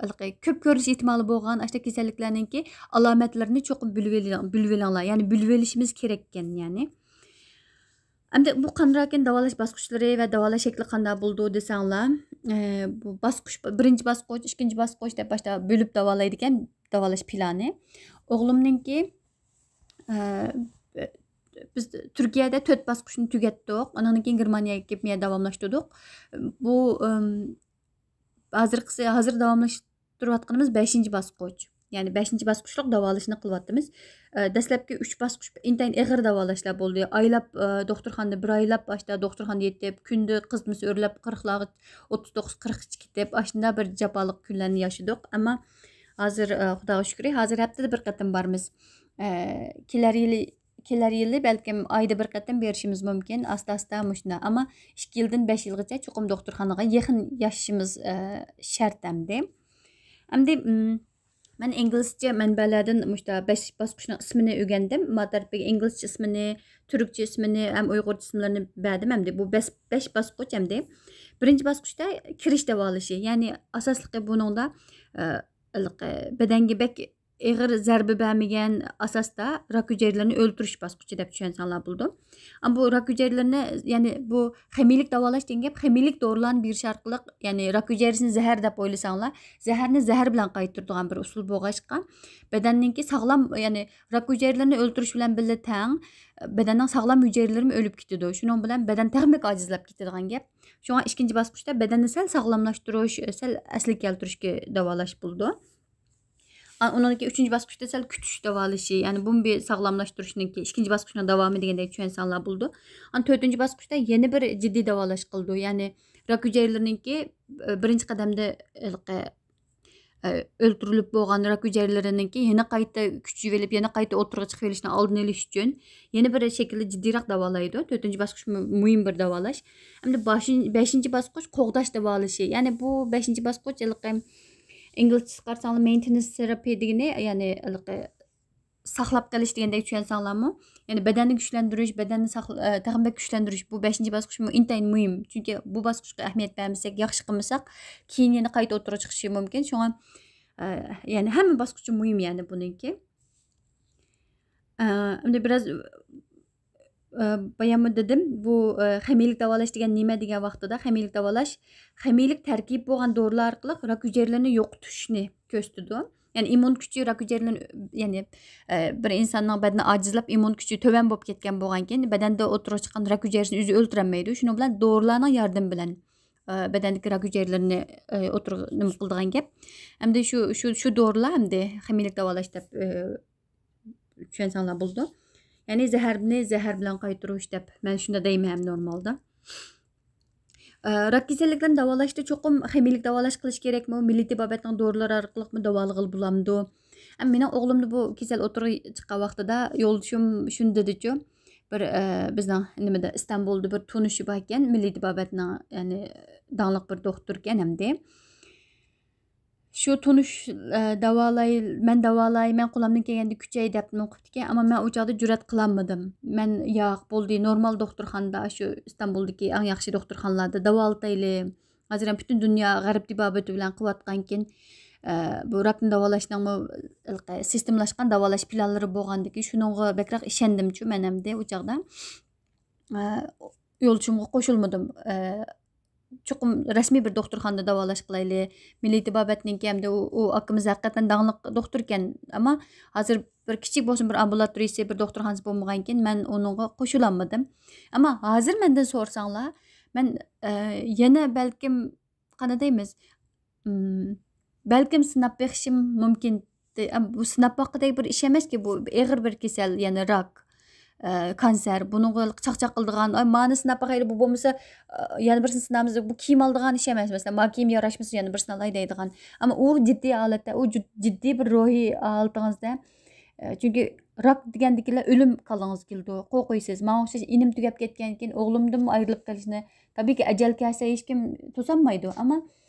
ھېلىقى كۆپ كۆرۈلۈش ئېھتىمالى بولغان ئاشۇنداق كېسەللىكلەرنىڭكى ئالامەتلىرىنى چوقۇم بىلىۋېلىڭ-، بىلىۋېلىڭلار. يەنى بىلىۋېلىشىمىز كېرەككەن، يەنى. ئەمدى بۇ قان راكىنى داۋالاش باسقۇچلىرى ۋە داۋالاش شەكلى قانداق بولىدۇ دېسەڭلار، ئە، بۇ باسقۇچ، بىرىنچى باسقۇچ، ئىككىنچى باسقۇچ دەپ باشتا بۆلۈپ داۋالايدىكەن داۋالاش پىلانى. ئوغلۇمنىڭكى، ئە، بىز تۈركىيەدە تۆت باسقۇچنى تۈگەتتۇق. ئانىڭدىن كېيىن گېرمانىيەگە كېلىپ، مەن داۋاملاشتۇردۇق. بۇ، ئىم، ھازىرقىسى، ھازىر داۋاملاشتۇرۇۋاتقىنىمىز بەشىنچى باسقۇچ. يەنى بەشىنچى باسقۇچلۇق داۋالىشنى قىلىۋاتىمىز. ئە، دەسلەپكى ئۈچ باسقۇچ ئىنتايىن ئېغىر داۋالاشلار بولدى. ئايلاپ، ئە، دوختۇرخانىدا، بىر ئايلاپ ئاشتا دوختۇرخانىدا يېتىپ، كۈندە قىزىتمىسى ئۆرلەپ، قىرىقلارغا، ئوتتۇز توققۇز، قىرىققىچە كېتىپ، ئاشۇنداق بىر جاپالىق كۈنلەرنى ياشىدۇق. ئەمما ھازىر، ئە، خۇداغا شۈكرى، ھازىر ھەپتىدە بىر قېتىم بارىمىز. ئە، كېلەر يىلى، كېلەر يىلى بەلكىم ئايدا بىر قېتىم بېرىشىمىز مۇمكىن. ئاستا-ئاستا مۇشۇنداق. ئەمما ئىككى يىلدىن بەش يىلغىچە چوقۇم دوختۇرخانىغا يېقىن ياشىشىمىز، ئە، شەرت ئەمدى. ئەمدى، ئىم، مەن ئىنگلىزچە مەنبەلەردىن مۇشۇنداق بەش باسقۇچنىڭ ئىسمىنى ئۆگەندىم. ما تەرىپىگە ئىنگلىزچە ئىسمىنى، تۈركچە ئىسمىنى ھەم ئۇيغۇرچە ئىسىملىرىنى بەردىم. ئەمدى بۇ بەش، بەش باسقۇچ ئەمدى. بىرىنچى باسقۇچتا كىرىش داۋالىشى. يەنى ئاساسلىقى بۇنىڭدا، ئە، ھېلىقى بەدەنگە بەك ئېغىر زەربە بەرمىگەن ئاساستا راك ھۈجەيرىلىرىنى ئۆلتۈرۈش باسقۇچى دەپ چۈشەنسەڭلار بولىدۇ. ئەمما بۇ راك ھۈجەيرىلىرىنى، يەنى بۇ خىمىيىلىك داۋالاش دېگەن گەپ، خىمىيىلىك دورىلارنى بېرىش ئارقىلىق، يەنى راك ھۈجەيرىسىنى زەھەر دەپ ئويلىساڭلار، زەھەرنى زەھەر بىلەن قايتۇرىدىغان بىر ئۇسۇل بولغاچقا، بەدەننىڭكى ساغلام، يەنى راك ھۈجەيرىلىرىنى ئۆلتۈرۈش بىلەن بىللە تەڭ، بەدەننىڭ ساغلام ھۈجەيرىلىرىمۇ ئۆلۈپ كېتىدۇ. شۇنىڭ بىلەن بەدەن تېخىمۇ ئاجىزلاپ كېتىدىغان گەپ. شۇڭا ئىككىنچى باسقۇچتا بەدەننى سەل ساغلاملاشتۇرۇش، سەل ئەسلىگە كەلتۈرۈشكە داۋالاش بولىدۇ. ئا، ئۇنىڭدىن كېيىن ئۈچىنچى باسقۇچتا سەل كۈتۈش داۋالىشى، يەنى بۇمۇ بىر ساغلاملاشتۇرۇشنىڭكى ئىككىنچى باسقۇچنىڭ داۋامى دېگەندەك چۈشەنسەڭلار بولىدۇ. ئاندىن تۆتىنچى باسقۇچتا يەنە بىر جىددىي داۋالاش قىلىدۇ. يەنى راك ھۈجەيرىلىرىنىڭكى، ئە، بىرىنچى قەدەمدە ھېلىقى، ئە، ئۆلتۈرۈلۈپ بولغان راك ھۈجەيرىلىرىنىڭكى يەنە قايتا كۈچىيىۋېلىپ، يەنە قايتا ئوتتۇرىغا چىقىۋېلىشىنىڭ ئالدىنى ئېلىش ئۈچۈن يەنە بىر شەكىلدە جىددىيراق داۋالايدۇ. تۆتىنچى باسقۇچ مۇ-، مۇھىم بىر داۋالاش. ئەمدى باشىن-، بەشىنچى باسقۇچ قوغداش داۋالىشى. يەنى بۇ بەشىنچى باسقۇچ ھېلىقى ئىنگلىزچىسى قارىساڭلار، مەينتېننس تېراپى دېگىنى، يەنى ھېلىقى ساقلاپ قېلىش دېگەندەك چۈشەنسەڭلارمۇ، يەنى بەدەننى كۈچلەندۈرۈش، بەدەننى ساقل-، ئە، تېخىمۇ بەك كۈچلەندۈرۈش، بۇ بەشىنچى باسقۇچمۇ ئىنتايىن مۇھىم. چۈنكى بۇ باسقۇچقا ئەھمىيەت بەرمىسەك، ياخشى قىلمىساق، كېيىن يەنە قايتا ئوتتۇرىغا چىقىشى مۇمكىن. شۇڭا، ئە، يەنى ھەممە باسقۇچى مۇھىم، يەنى بۇنىڭكى. ئە، ئەمدى بىراز، ئە، باياممۇ دېدىم، بۇ، ئە، خىمىيىلىك داۋالاش دېگەن نېمە دېگەن ۋاقتىدا، خىمىيىلىك داۋالاش خىمىيىلىك تەركىبى بولغان دورىلار ئارقىلىق راك ھۈجەيرىلىرىنى يوقىتىشنى كۆرسىتىدۇ. يەنى ئىممۇن كۈچى راك ھۈجەيرىلىرىنى، يەنى، ئە، بىر ئىنساننىڭ بەدىنى ئاجىزلاپ، ئىممۇن كۈچى تۆۋەن بولۇپ كەتكەن بولغانكىن، بەدەندە ئوتتۇرىغا چىققان راك ھۈجەيرىسىنى ئۆزى ئۆلتۈرەلمەيدۇ. شۇنىڭ بىلەن دورىلارنىڭ ياردىمى بىلەن، ئە، بەدەندىكى راك ھۈجەيرىلىرىنى، ئە، ئوتتۇرىغا نېمە قىلىدىغان گەپ. ئەمدى شۇ، شۇ، شۇ دورىلار ئەمدى خىمىيىلىك داۋالاش دەپ، ئە، چۈشەنسەڭلار بولىدۇ. يەنى زەھەرنى زەھەر بىلەن قايتۇرۇش دەپ مەن شۇنداق دەيمەن ھەم نورمالدا. ئە، راك كېسەللىكلىرىنى داۋالاشتا چوقۇم خىمىيىلىك داۋالاش قىلىش كېرەكمۇ؟ مىللىي تېبابەتنىڭ دورىلىرى ئارقىلىقمۇ داۋالىغىلى بولامدۇ؟ ھەم مېنىڭ ئوغلۇمدا بۇ كېسەل ئوتتۇرىغا چىققان ۋاقتىدا يولدىشىم شۇنى دېدىچۇ، بىر، ئە، بىزنىڭ نېمىدە، ئىستانبۇلدا بىر تونۇشى باركەن، مىللىي تېبابەتنىڭ، يەنى داڭلىق بىر دوختۇركەن ئەمدى. شۇ تونۇش، ئە، داۋالاي، مەن داۋالاي، مەن قولۇمدىن كەلگەندە كۈچەي دەپ نېمە قىپتىكەن، ئەمما مەن ئۇ چاغدا جۈرئەت قىلالمىدىم. مەن، ياق، بولدى، نورمال دوختۇرخانىدا، شۇ ئىستانبۇلدىكى ئەڭ ياخشى دوختۇرخانىلاردا داۋالىتايلى. ھازىر ھەم پۈتۈن دۇنيا غەرب تېبابىتى بىلەن قىلىۋاتقانكىن، ئە، بۇ راكنى داۋالاشنىڭمۇ ھېلىقى سىستېمىلاشقان داۋالاش پىلانلىرى بولغاندىكىن، شۇنىڭغا بەكرەك ئىشەندىمچۇ مەن ئەمدى ئۇ چاغدا. ئە، يولدىشىمغا قوشۇلمىدىم. ئە، چوقۇم رەسمىي بىر دوختۇرخانىدا داۋالاش قىلايلى. مىللىي تېبابەتنىڭكى ھەمدە ئۇ، ئۇ ئاكىمىز ھەقىقەتەن داڭلىق دوختۇركەن. ئەمما ھازىر بىر كىچىك بولسۇن، بىر ئامبۇلاتورىيىسى، بىر دوختۇرخانىسى بولمىغانكىن، مەن ئۇنىڭغا قوشۇلالمىدىم. ئەمما ھازىر مەندىن سورىساڭلار، مەن، ئە، يەنە بەلكىم، قانداق دەيمىز، ئىم، بەلكىم سىناپ بېقىشىم مۇمكىن. ئەم، بۇ سىناپ باققۇدەك بىر ئىش ئەمەسكى، بۇ ئېغىر بىر كېسەل، يەنى راك، ئە، كانسېر. بۇنىڭغا چاقچاق قىلىدىغان، ئاي، مانى سىناپ باقايلى، بۇ بولمىسا، ئە، يەنە بىرسىنى سىنامىز، بۇ كىيىم ئالىدىغان ئىش ئەمەس. مەسىلەن، ما كىيىم ياراشمىسا، يەنە بىرسىنى ئالاي دەيدىغان. ئەمما ئۇ جىددىي ھالەتتە، ئۇ جىد-، جىددىي بىر روھىي ھالىتىڭىزدە، ئە، چۈنكى راك دېگەندىكىنلا ئۆلۈم كاللىڭىزغا كېلىدۇ، قورقۇيسىز. ماڭا ئوخشاش ئىنىم تۈگەپ كەتكەندىن كېيىن ئوغلۇمدىنمۇ ئايرىلىپ قېلىشنى، تەبىئىيكى، ئەجەل كەلسە ھېچكىم توسالمايدۇ. ئەمما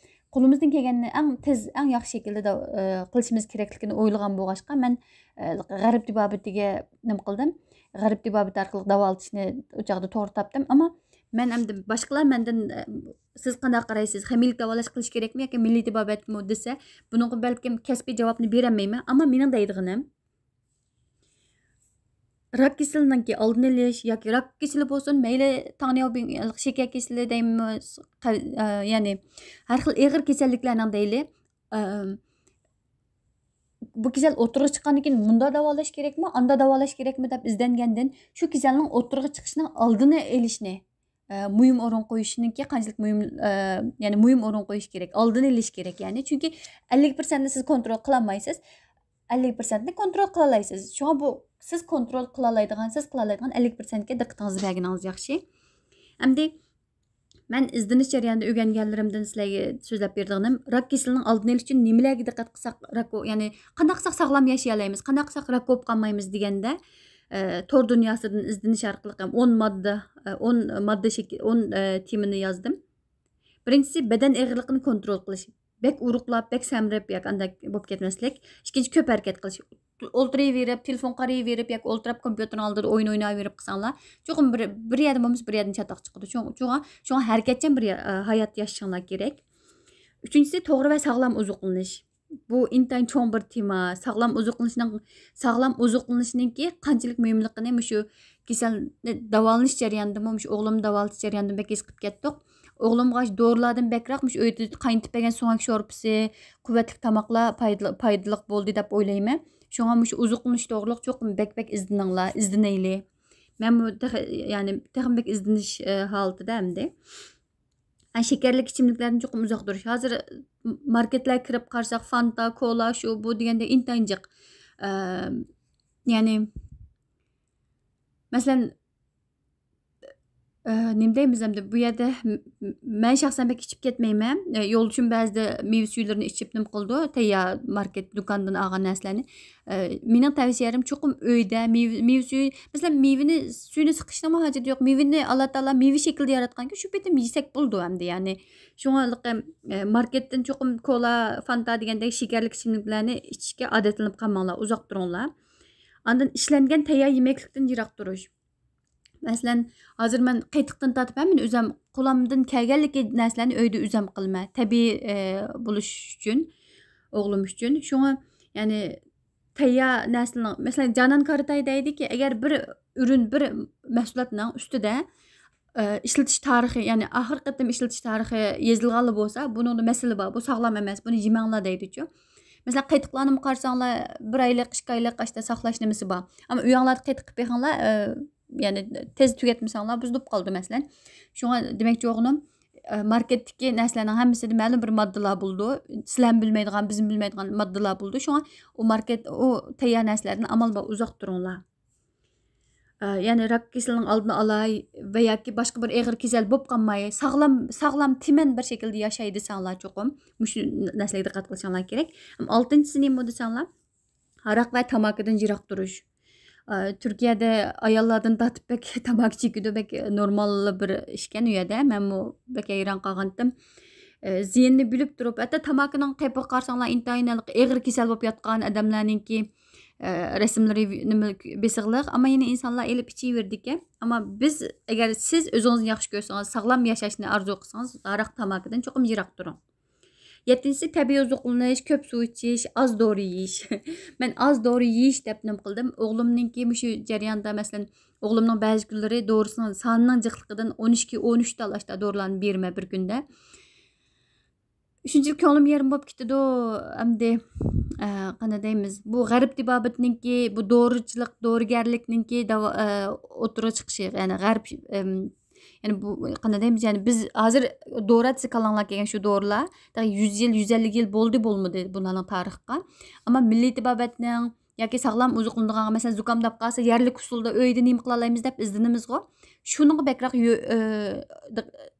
قولىمىزدىن كەلگەننى ئەڭ تېز، ئەڭ ياخشى شەكىلدە داۋ-، ئە، قىلىشىمىز كېرەكلىكىنى ئويلىغان بولغاچقا، مەن، ئە، غەرب تېبابىتىگە نېمە قىلدىم؟ غەرب تېبابىتى ئارقىلىق داۋالىتىشنى ئۇ چاغدا توغرا تاپتىم. ئەمما مەن ئەمدى باشقىلار مەندىن، ئە، سىز قانداق قارايسىز؟ خىمىيىلىك داۋالاش قىلىش كېرەكمۇ ياكى مىللىي تېبابەتمۇ دېسە، بۇنىڭغا بەلكىم كەسپىي جاۋابنى بېرەلمەيمەن. ئەمما مېنىڭ دەيدىغىنىم، راك كېسىلىنىڭكى ئالدىنى ئېلىش ياكى راك كېسىلى بولسۇن، مەيلى تاڭنياۋبىڭ، شېكەر كېسىلى دەيمىز، قە-، ئە، يەنى ھەر خىل ئېغىر كېسەللىكلەرنىڭ دەيلى، ئە، بۇ كېسەل ئوتتۇرىغا چىققاندىن كېيىن مۇنداق داۋالاش كېرەكمۇ، ئاندا داۋالاش كېرەكمۇ دەپ ئىزدەنگەندىن، شۇ كېسەلنىڭ ئوتتۇرىغا چىقىشىنىڭ ئالدىنى ئېلىشنى، ئە، مۇھىم ئورۇن قويۇشنىڭكى قانچىلىك مۇھىم، ئە، يەنى مۇھىم ئورۇن قويۇش كېرەك، ئالدىنى ئېلىش كېرەك. يەنى چۈنكى ئەللىك پىرسەنتنى سىز كونترول قىلالمايسىز، ئەللىك پىرسەنتنى كونترول قىلالايسىز. شۇڭا بۇ سىز كونترول قىلالايدىغان، سىز قىلالايدىغان ئەللىك پىرسەنتكە دىققىتىڭىزنى بەرگىنىڭىز ياخشى. ئەمدى مەن ئىزدىنىش جەريانىدا ئۆگەنگەنلىرىمدىن سىلەرگە سۆزلەپ بېرىدىغىنىم، راك كېسىلىنىڭ ئالدىنى ئېلىش ئۈچۈن نېمىلەرگە دىققەت قىلساق، راك، يەنى قانداق قىلساق ساغلام ياشىيالايمىز، قانداق قىلساق راك بولۇپ قالمايمىز دېگەندە، ئە، تور دۇنياسىدىن ئىزدىنىش ئارقىلىق ھەم ئون ماددا، ئە، ئون ماددا شەكىل، ئون، ئە، تېمىنى يازدىم. بىرىنچىسى، بەدەن ئېغىرلىقىنى كونترول قىلىش. بەك ئورۇقلاپ، بەك سەمرىپ ياكى ئانداق بولۇپ كەتمەسلىك. ئىككىنچى، كۆپ ھەرىكەت قىلىش. ئولتۇرۇۋېرىپ، تېلېفون قارىۋېرىپ ياكى ئولتۇرۇپ كومپيۇتېرنىڭ ئالدىدا ئويۇن ئويناۋېرىپ قىلساڭلار، چوقۇم بىر، بىر يەردىن بولمىسا بىر يەردىن چاتاق چىقىدۇ. شۇڭ-، شۇڭا، شۇڭا ھەرىكەتچان بىر يا-، ھايات ياشىشىڭلار كېرەك. ئۈچىنچىسى، توغرا ۋە ساغلام ئوزۇقلىنىش. بۇ ئىنتايىن چوڭ بىر تېما. ساغلام ئوزۇقلىنىشنىڭ، ساغلام ئوزۇقلىنىشنىڭكى قانچىلىك مۇھىملىقىنى مۇشۇ كېسەلنى داۋالىنىش جەريانىدىمۇ، مۇشۇ ئوغلۇمنى داۋالىتىش جەريانىدىمۇ بەك ھېس قىلىپ كەتتۇق. ئوغلۇمغا دورىلاردىن بەكرەك مۇشۇ ئۆيدە قاينىتىپ بەرگەن سۆڭەك شورپىسى، قۇۋۋەتلىك تاماقلار پايدىلىق، پايدىلىق بولدى دەپ ئويلايمەن. شۇڭا مۇشۇ ئوزۇقلىنىش توغرۇلۇق چوقۇم بەك، بەك ئىزدىنىڭلار، ئىزدىنەيلى. مەنمۇ تېخى، يەنى تېخىمۇ بەك ئىزدىنىش، ئە، ھالىتىدە ئەمدى. ھە، شېكەرلىك ئىچىملىكلەردىن چوقۇم ئۇزاق تۇرۇش. ھازىر ماركېتلارغا كىرىپ قارىساق، فانتا، كولا، شۇ، بۇ دېگەندەك ئىنتايىن جىق. ئە، يەنى، مەسىلەن، ئە، نېمە دەيمىز ئەمدى؟ بۇ يەردە م-، م-، مەن شەخسەن بەك ئىچىپ كەتمەيمەن. ئە، يولدىشىم بەزىدە مېۋە سۈيلىرىنى ئىچىپ نېمە قىلىدۇ، تەييار ماركېت دۇكاندىن ئالغان نەرسىلەرنى. ئە، مېنىڭ تەۋسىيەم چوقۇم ئۆيدە مېۋە، مېۋە سۈيى، مەسىلەن، مېۋىنى سۈيىنى سىقىشنىڭمۇ ھاجىتى يوق. مېۋىنى ئاللا تائالا مېۋە شەكلىدە ياراتقانكەن، شۇ پېتىم يېسەك بولىدۇ ئەمدى، يەنى. شۇڭا، ئە، ماركېتتىن چوقۇم كولا، فانتا دېگەندەك شېكەرلىك ئىچىملىكلەرنى ئىچىشكە ئادەتلىنىپ قالماڭلار، ئۇزاق تۇرۇڭلار. ئاندىن ئىشلەنگەن تەييار يېمەكلىكتىن يىراق تۇرۇش. مەسىلەن، ھازىر مەن قېتىقتىن تارتىپ ھەممىنى ئۆزۈم، قولۇمدىن كەلگەنلىكى نەرسىلەرنى ئۆيدە ئۆزۈم قىلىمەن. تەبىئىي، ئە، بولۇش ئۈچۈن، ئوغلۇم ئۈچۈن. شۇڭا، يەنى، تەييار نەرسىنىڭ، مەسىلەن، جانان كاراتاي دەيدىكى، ئەگەر بىر ئۈرۈن، بىر مەھسۇلاتنىڭ ئۈستىدە، ئە، ئىشلىتىش تارىخى، يەنى ئاخىرقى قېتىم ئىشلىتىش تارىخى يېزىلغانلا بولسا، بۇنىڭدا مەسىلە بار، بۇ ساغلام ئەمەس، بۇنى يېمەڭلار دەيدىچۇ. مەسىلەن، قېتىقلارنىمۇ قارىساڭلار، بىر ئايلىق، ئىككى ئايلىق ئاشتا ساقلاش نېمىسى بار. ئەمما ئۆيۈڭلاردا قېتىق قىلىپ بېقىڭلار، ئە، يەنى تېز تۈگەتمىسەڭلار، بۇزۇلۇپ قالىدۇ، مەسىلەن. شۇڭا دېمەكچى بولغىنىم، ئە، ماركېتتىكى نەرسىلەرنىڭ ھەممىسىدە مەلۇم بىر ماددىلار بولىدۇ. سىلەرمۇ بىلمەيدىغان، بىزمۇ بىلمەيدىغان ماددىلار بولىدۇ. شۇڭا ئۇ ماركېت، ئۇ تەييار نەرسىلەردىن ئامال بار ئۇزاق تۇرۇڭلار. ئە، يەنى راك كېسىلىنىڭ ئالدىنى ئالاي ۋە ياكى باشقا بىر ئېغىر كېسەل بولۇپ قالماي، ساغلام، ساغلام تېمەن بىر شەكىلدە ياشاي دېسەڭلار، چوقۇم مۇشۇ نەرسىلەرگە دىققەت قىلىشىڭلار كېرەك. ھەم ئالتىنچىسى نېمە دېسەڭلار، ھاراق ۋە تاماكىدىن يىراق تۇرۇش. ئە، تۈركىيەدە ئاياللاردىن تارتىپ بەك تاماكا چېكىدۇ، بەك نورمال بىر ئىشكەن ئۇ يەردە. مەنمۇ بەك ھەيران قالغانتىم. ئە، زىيىنىنى بىلىپ تۇرۇپ، ھەتتا تاماكىنىڭ قېپىغا قارىساڭلار، ئىنتايىن ھېلىقى ئېغىر كېسەل بولۇپ ياتقان ئادەملەرنىڭكى، ئە، رەسىملىرى نېمە بېسىقلىق. ئەمما يەنە ئىنسانلار ئېلىپ ئىچىۋېرىدىكەن. ئەمما بىز، ئەگەر سىز ئۆزىڭىزنى ياخشى كۆرسىڭىز، ساغلام ياشاشنى ئارزۇ قىلسىڭىز، ھاراق، تاماكىدىن چوقۇم يىراق تۇرۇڭ. يەتتىنچىسى، تەبىئىي ئوزۇقلىنىش، كۆپ سۇ ئىچىش، ئاز دورا يېيىش. مەن ئاز دورا يېيىش دەپ نېمە قىلدىم؟ ئوغلۇمنىڭكى مۇشۇ جەرياندا، مەسىلەن، ئوغلۇمنىڭ بەزى كۈنلىرى دورىسىنىڭ سانىنىڭ جىقلىقىدىن ئون ئىككى، ئون ئۈچ تال ئاشتا دورىلارنى بېرىمەن بىر كۈندە. ئۈچىنچى، كۆڭلۈم يېرىم بولۇپ كېتىدۇ. ئەمدى، ئە، قانداق دەيمىز، بۇ غەرب تېبابىتىنىڭكى، بۇ دورىچىلىق، دورىگەرلىكنىڭكى داۋا-، ئە، ئوتتۇرىغا چىقىشى، يەنى غەرب، ئەم، يەنى بۇ، قانداق دەيمىز، يەنى بىز ھازىر دورا دېسە كاللاڭلارغا كەلگەن شۇ دورىلار، تېخى يۈز يىل، يۈز ئەللىك يىل بولدى بولمىدى بۇلارنىڭ تارىخقا. ئەمما مىللىي تېبابەتنىڭ ياكى ساغلام ئوزۇقلىنىدىغان، مەسىلەن، زۇكامداپ قالسا، يەرلىك ئۇسۇلدا ئۆيدە نېمە قىلالايمىز دەپ ئىزدىنىمىزغۇ. شۇنىڭغا بەكرەك يۆ-، ئە، دىق-،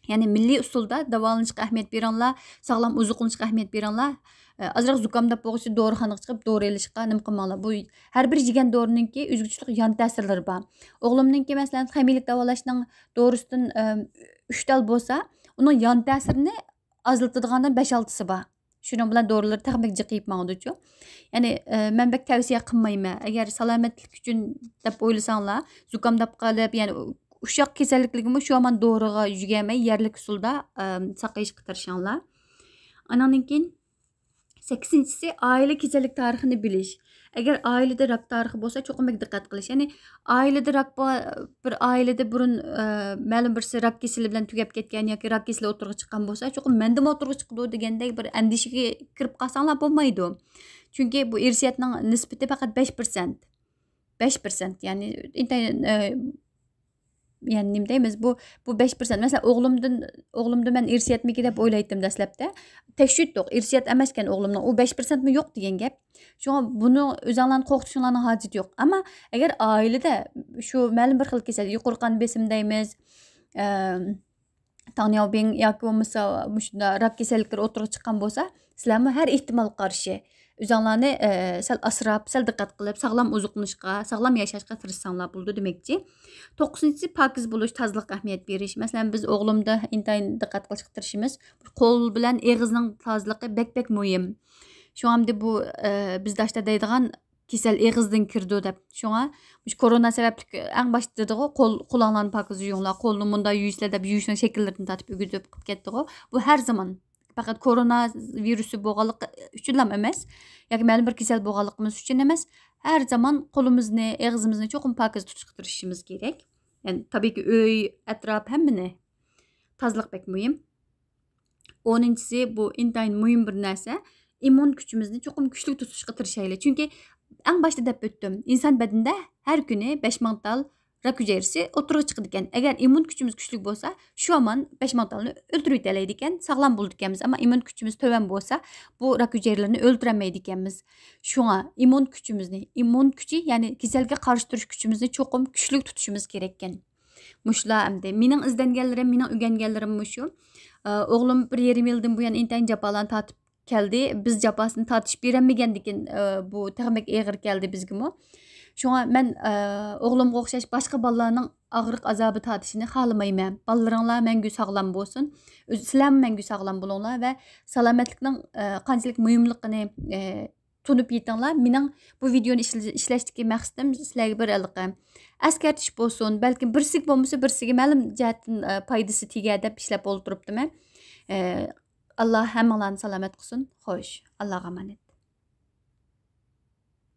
يەنى مىللىي ئۇسۇلدا داۋالىنىشقا ئەھمىيەت بېرىڭلار، ساغلام ئوزۇقلىنىشقا ئەھمىيەت بېرىڭلار. ئە، ئازراق زۇكامداپ بولغۇچە دورىخانىغا چىقىپ دورا ئېلىشقا نېمە قىلماڭلار. بۇ ھەر بىر يېگەن دورىنىڭكى ئۆزگىچىلىك يان تەسىرلىرى بار. ئوغلۇمنىڭكى، مەسىلەن، خىمىيىلىك داۋالاشنىڭ دورىسىدىن، ئە، ئۈچ تال بولسا، ئۇنىڭ يان تەسىرىنى ئازلىتىدىغاندىن بەش-ئالتىسى بار. شۇنىڭ بىلەن دورىلىرى تېخىمۇ بەك جىقىيىپ ماڭىدۇچۇ. يەنى، ئە، مەن بەك تەۋسىيە قىلمايمەن. ئەگەر سالامەتلىك ئۈچۈن دەپ ئويلىساڭلار، زۇكامداپ قېلىپ، يەنى ئۇششاق كېسەللىكلىرىمۇ شۇ ھامان دورىغا يۈگەنمەي، يەرلىك ئۇسۇلدا، ئە، ساقىيىشقا تىرىشىڭلار. ئاناندىن كېيىن سەككىزىنچىسى، ئائىلە كېسەللىك تارىخىنى بىلىش. ئەگەر ئائىلىدە راك تارىخى بولسا، چوقۇم بەك دىققەت قىلىش. يەنى ئائىلىدە راك بار، بىر ئائىلىدە بۇرۇن، ئە، مەلۇم بىرسى راك كېسىلى بىلەن تۈگەپ كەتكەن ياكى راك كېسىلى ئوتتۇرىغا چىققان بولسا، چوقۇم مەندىمۇ ئوتتۇرىغا چىقىدۇ دېگەندەك بىر ئەندىشىگە كىرىپ قالساڭلار بولمايدۇ. چۈنكى بۇ ئىرسىيەتنىڭ نىسبىتى پەقەت بەش پىرسەنت. بەش پىرسەنت، يەنى ئىنتايىن، ئە، يەنى نېمە دەيمىز، بۇ، بۇ بەش پىرسەنت. مەسىلەن، ئوغلۇمدىن، ئوغلۇمدا مەن ئىرسىيەتمىكى دەپ ئويلايتتىم دەسلەپتە. تەكشۈرتتۇق، ئىرسىيەت ئەمەسكەن ئوغلۇمنىڭ، ئۇ بەش پىرسەنتمۇ يوق دېگەن گەپ. شۇڭا بۇنى ئۆزۈڭلارنى قورقۇتۇشۇڭلارنىڭ ھاجىتى يوق. ئەمما ئەگەر ئائىلىدە شۇ مەلۇم بىر خىل كېسەل، يۇقىرى قان بېسىم دەيمىز، ئەم، تاڭياۋبىڭ ياكى بولمىسا مۇشۇنداق راك كېسەللىكلىرى ئوتتۇرىغا چىققان بولسا، سىلەرمۇ ھەر ئېھتىمالغا قارشى ئۆزۈڭلارنى، ئە، سەل ئاسراپ، سەل دىققەت قىلىپ، ساغلام ئوزۇقلىنىشقا، ساغلام ياشاشقا تىرىشساڭلار بولىدۇ دېمەكچى. توققۇزىنچىسى، پاكىز بولۇش، تازىلىققا ئەھمىيەت بېرىش. مەسىلەن، بىز ئوغلۇمدا ئىنتايىن دىققەت قىلىشقا تىرىشىمىز. قول بىلەن ئېغىزنىڭ تازىلىقى بەك، بەك مۇھىم. شۇڭا ئەمدى بۇ، ئە، بىز داشتا دەيدىغان كېسەل ئېغىزدىن كىرىدۇ دەپ. شۇڭا مۇشۇ كورونا سەۋەبلىك ئەڭ باشتا دېدىغۇ، قول، قولاڭلارنى پاكىز يۇيۇڭلار، قولنى مۇنداق يۇيىسىلەر دەپ يۇيۇشنىڭ شەكىللىرىنى تارتىپ ئۆگىتىپ قىلىپ كەتتىغۇ. بۇ ھەر زامان پەقەت كورونا ۋىرۇسى بولغانلىقى ئۈچۈنلا ئەمەس، ياكى مەلۇم بىر كېسەل بولغانلىقىمىز ئۈچۈن ئەمەس، ھەر زامان قولىمىزنى، ئېغىزىمىزنى چوقۇم پاكىز تۇتۇشقا تىرىشىشىمىز كېرەك. يەنى، تەبىئىيكى، ئۆي، ئەتراپ، ھەممىنى. تازىلىق بەك مۇھىم. ئونىنچىسى، بۇ ئىنتايىن مۇھىم بىر نەرسە، ئىممۇن كۈچىمىزنى چوقۇم كۈچلۈك تۇتۇشقا تىرىشايلى. چۈنكى ئەڭ باشتا دەپ ئۆتتۈم، ئىنسان بەدىنىدە ھەر كۈنى بەش مىڭ تال راك ھۈجەيرىسى ئوتتۇرىغا چىقىدىكەن. ئەگەر ئىممۇن كۈچىمىز كۈچلۈك بولسا، شۇ ھامان بەش مىڭ تالنى ئۆلتۈرۈۋېتەلەيدىكەن، ساغلام بولىدىكەنمىز. ئەمما ئىممۇن كۈچىمىز تۆۋەن بولسا، بۇ راك ھۈجەيرىلىرىنى ئۆلتۈرەلمەيدىكەنمىز. شۇڭا ئىممۇن كۈچىمىزنى، ئىممۇن كۈچى، يەنى كېسەلگە قارشى تۇرۇش كۈچىمىزنى چوقۇم كۈچلۈك تۇتۇشىمىز كېرەككەن. مۇشۇلار ئەمدى مېنىڭ ئىزدەنگەنلىرىم، مېنىڭ ئۆگەنگەنلىرىم مۇشۇ. ئە، ئوغلۇم بىر يېرىم يىلدىن بۇيان ئىنتايىن جاپالارنى تارتىپ كەلدى. بىز جاپاسىنى تارتىشىپ بېرەلمىگەندىكىن، ئە، بۇ تېخىمۇ بەك ئېغىر كەلدى بىزگىمۇ. شۇڭا مەن، ئە، ئوغلۇمغا ئوخشاش باشقا بالىلارنىڭ ئاغرىق ئازابى تارتىشىنى خالىمايمەن. بالىلىرىڭلار مەڭگۈ ساغلام بولسۇن. ئۆز-، سىلەرمۇ مەڭگۈ ساغلام بولۇڭلار ۋە سالامەتلىكنىڭ، ئە، قانچىلىك مۇھىملىقىنى، ئە، تونۇپ يېتىڭلار. مېنىڭ بۇ ۋىدېونى ئىشلە-، ئىشلەشتىكى مەقسىتىم سىلەرگە بىر ھېلىقى ئەسكەرتىش بولسۇن، بەلكىم بىرسىگە بولمىسا بىرسىگە مەلۇم جەھەتتىن، ئە، پايدىسى تېگەر دەپ ئىشلەپ ئولتۇرۇپتىمەن. ئە، ئاللا ھەممىڭلارنى سالامەت قىلسۇن. خوش، ئاللاغا ئامانەت.